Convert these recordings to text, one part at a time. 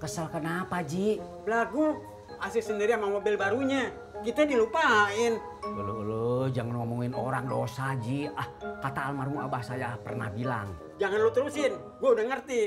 Kesel kenapa, Ji? Belagu, asik sendiri sama mobil barunya. Kita dilupain. Lu jangan ngomongin orang dosa, Ji. Kata almarhum abah saya pernah bilang. Jangan lu terusin, gue udah ngerti.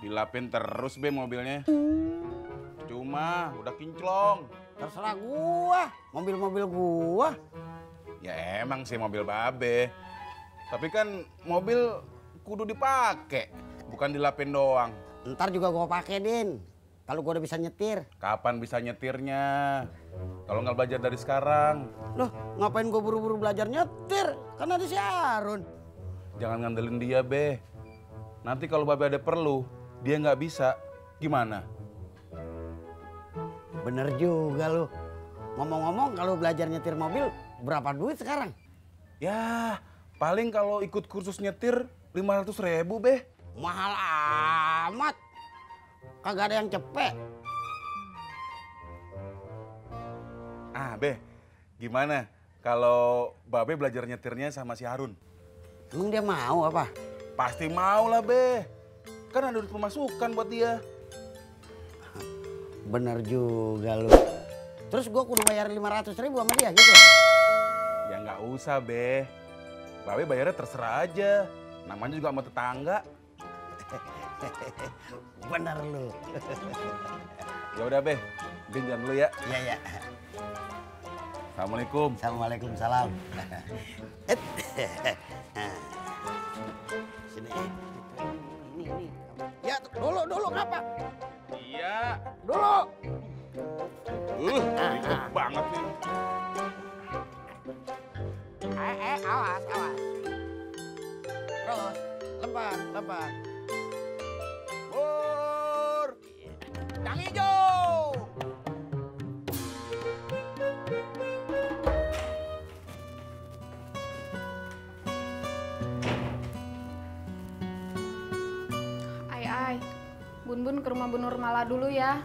Dilapin terus be mobilnya. Cuma udah kinclong. Terserah gua, mobil-mobil gua. Ya emang sih mobil babe. Tapi kan mobil kudu dipakai, bukan dilapin doang. Ntar juga gua pakai, Din. Kalau gua udah bisa nyetir. Kapan bisa nyetirnya? Kalau nggak belajar dari sekarang. Loh, ngapain gua buru-buru belajar nyetir? Kan ada si Harun. Jangan ngandelin dia, be. Nanti kalau babe ada perlu, dia nggak bisa, gimana? Bener juga lu. Ngomong-ngomong, kalau belajar nyetir mobil, berapa duit sekarang? Ya, paling kalau ikut kursus nyetir 500.000, be. Mahal amat. Kagak ada yang cepet. Be, gimana kalau babe belajar nyetirnya sama si Harun? Emang dia mau apa? Pasti mau lah, be. Kan ada duit pemasukan buat dia. Bener juga lu. Terus gua kudu bayar 500.000 sama dia gitu? Ya nggak usah, be. Babe bayarnya terserah aja. Namanya juga sama tetangga. Bener lu. Ya udah, be. Din jalan dulu ya. Iya, iya. Assalamualaikum. Waalaikumsalam. Sini. Ini. Ya, dulu ngapa? Iya. Dulu. Ribet banget nih. Awas. Terus, lepas. Pur. Yang hijau. Ai, Bun ke rumah Bu Nurmala dulu ya.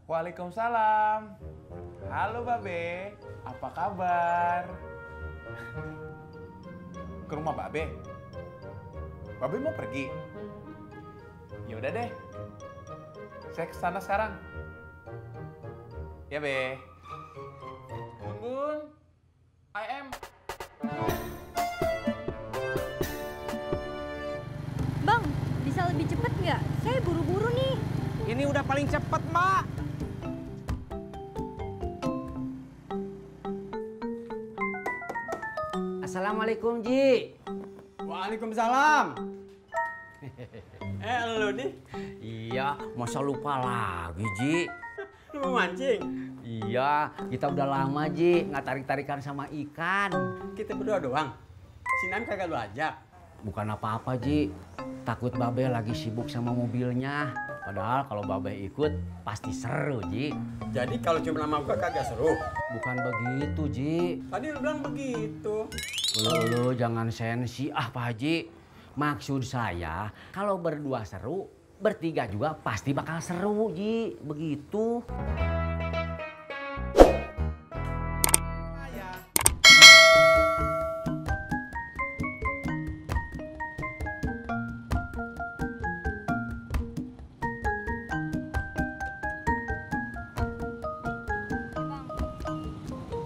Waalaikumsalam. Halo Babe, apa kabar? Ke rumah Babe? Babe mau pergi? Ya udah deh. Saya kesana sekarang. Ya, Be. Bun, I am. Bang, bisa lebih cepet nggak? Saya buru-buru nih. Ini udah paling cepet, Mbak. Assalamualaikum, Ji. Waalaikumsalam. Lu nih, Iya, masa lupa lagi, Ji? lu mau mancing? Iya, kita udah lama, Ji, nggak tarik-tarikan sama ikan. Kita berdua doang. Si Nam kagak lu ajak. Bukan apa-apa, Ji. Takut Babe lagi sibuk sama mobilnya. Padahal kalau Babe ikut, pasti seru, Ji. Jadi kalau cuma sama gua kagak seru. Bukan begitu, Ji. Tadi lu bilang begitu. Lu jangan sensi, Pak Haji. Maksud saya, kalau berdua seru, bertiga juga pasti bakal seru, Ji. Begitu.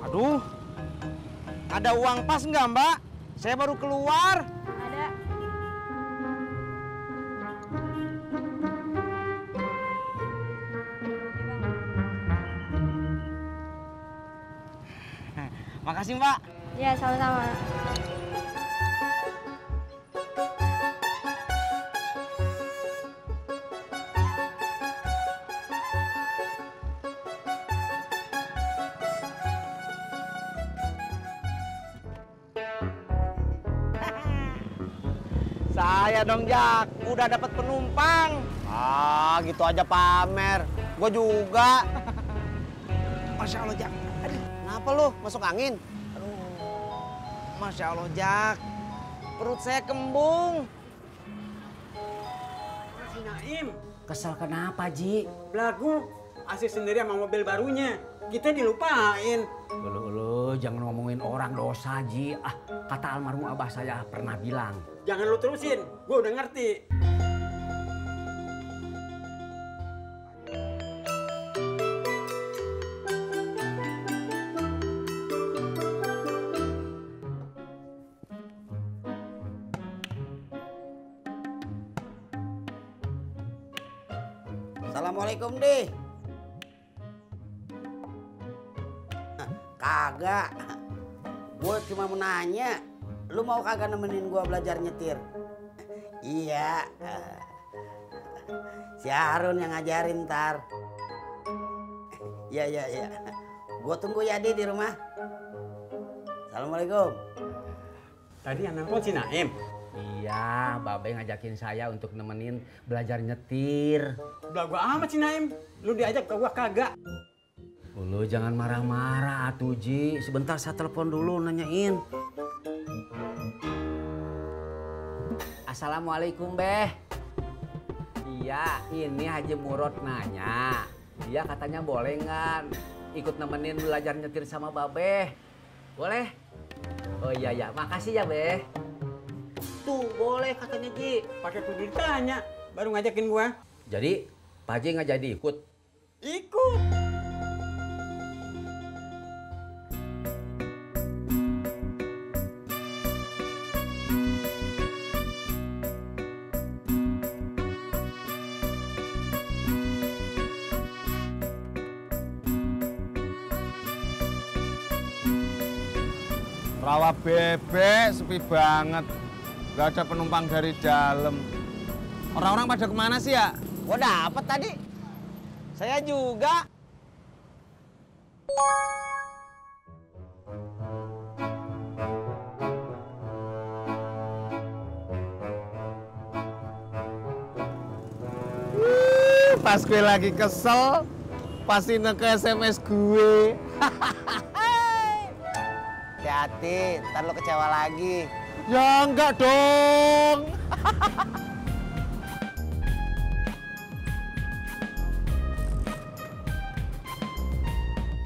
Aduh, ada uang pas nggak, Mbak? Saya baru keluar. Ada. Makasih, Mbak. Ya, sama-sama. Saya dong, Jak. Udah dapat penumpang. Ah, gitu aja pamer. Gue juga. Masya Allah, Jak. Aduh, kenapa lu? Masuk angin? Aduh, Masya Allah, Jak. Perut saya kembung. Si Naim, Kesel kenapa, Ji? belagu asis sendiri sama mobil barunya. Kita dilupain. Lu jangan ngomongin orang dosa, Ji. Ah, kata almarhum abah saya pernah bilang. Jangan lu terusin, gue udah ngerti. Assalamualaikum, Di. Kagak. Gue cuma mau nanya, lu mau kagak nemenin gue belajar nyetir? Iya. Si Harun yang ngajarin ntar. Iya. Gue tunggu ya, Di rumah. Assalamualaikum. Tadi yang nelfon si Naim. Iya, Babe ngajakin saya untuk nemenin belajar nyetir. Belagu amat si Naim. Lu diajak ke gua kagak. Lu jangan marah-marah atuh, Ji. Sebentar saya telepon dulu nanyain. Assalamualaikum, Beh. Iya, ini Haji Murad nanya. Dia katanya boleh nggak ikut nemenin belajar nyetir sama Babe? Boleh? Oh iya, makasih ya, Beh. Tuh, boleh katanya Ji. Pakai kudu ditanya, baru ngajakin gua. Jadi, Pak Haji nggak jadi ikut? Ikut. Rawa bebek sepi banget. Gak ada penumpang dari dalam. Orang-orang pada kemana sih ya? Gua dapet tadi. Saya juga. Pas gue lagi kesel, pasti ke SMS gue. Hati-hati, ntar lo kecewa lagi. Ya enggak dong.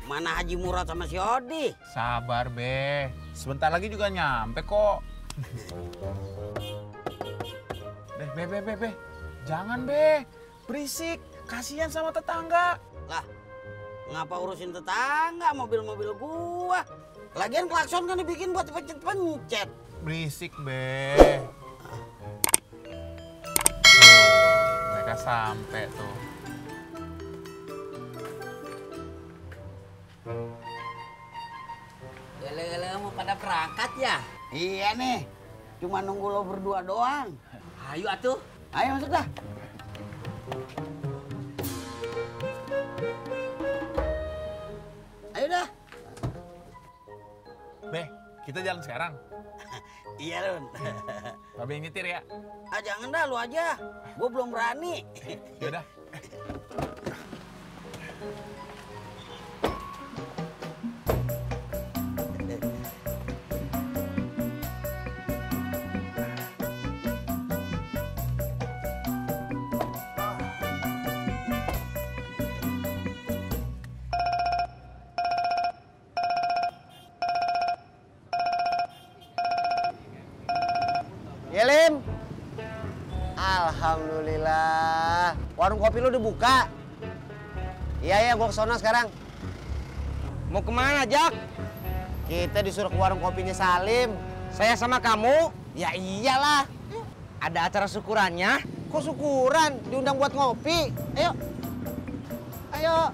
Mana Haji Murad sama si Odi? Sabar, Be. Sebentar lagi juga nyampe kok. Be. Jangan, Be. Berisik. Kasihan sama tetangga. Lah, ngapa urusin tetangga mobil-mobil gua? Lagian klakson kan dibikin buat pencet-pencet. Berisik, Be. Tuh, mereka sampai tuh. Gele-gele mau pada berangkat ya? Iya nih, cuma nunggu lo berdua doang. Ayo atuh. Ayo masuk dah. Ayo dah. Be, kita jalan sekarang. Iya, Lun. Babe yang nyetir ya? Ah, jangan dah, lu aja. Gua belum berani. Yaudah. Ya, Lim. Alhamdulillah. Warung kopi lu udah buka? Iya, gua kesana sekarang. Mau kemana, Jak? Kita disuruh ke warung kopinya Salim. Saya sama kamu? Ya iyalah. Ada acara syukurannya. Kok syukuran? Diundang buat ngopi. Ayo.